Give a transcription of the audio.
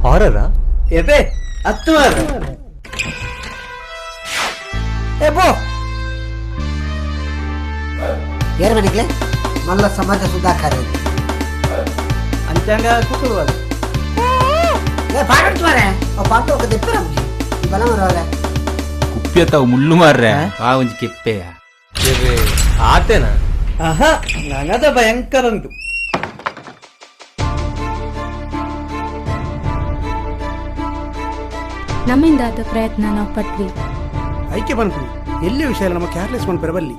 ಹಾರರಾ? ಎಬೆ ಅತ್ತು ಮಾರ್ರೆ. ಏ ಬೋ. ಏರ್ ಮನೆಗೆ ಮಲ್ಲ ಸಮಾಜ ಸುಧಾಕರ್. ಅಂಚಾಂಡ ಕುಕ್ಕುಳುವಾದ. ಏ ಪಾಡು ಮಾರೆ, ಅವು ಪಾಟು ఒక ದೆಪ್ಪರ ಬಲ ಮರವಲ್ಲ. ಕುಪ್ಪಿಯತಾವು ಮುಳ್ಳು ಮಾರ್ರೆ, ಆ ಒಂಜಿ ಕೆಪ್ಪೆಯ. ಎಬೆ ಆತೇನಾ? ಆಹಾ, ನನದ ಭಯಂಕರ ಉಂಟು. ನಮ್ಮಿಂದಾದ ಪ್ರಯತ್ನ ನಾವು ಪಟ್ವಿ. ಐಕೆ ಪನ್ಪುನಿ, ಎಲ್ಲಿ ವಿಷಯ ನಮ್ಮ ಕೇರ್ಲೆಸ್ ಮನ್ಪೆರ ಬಲ್ಲಿ.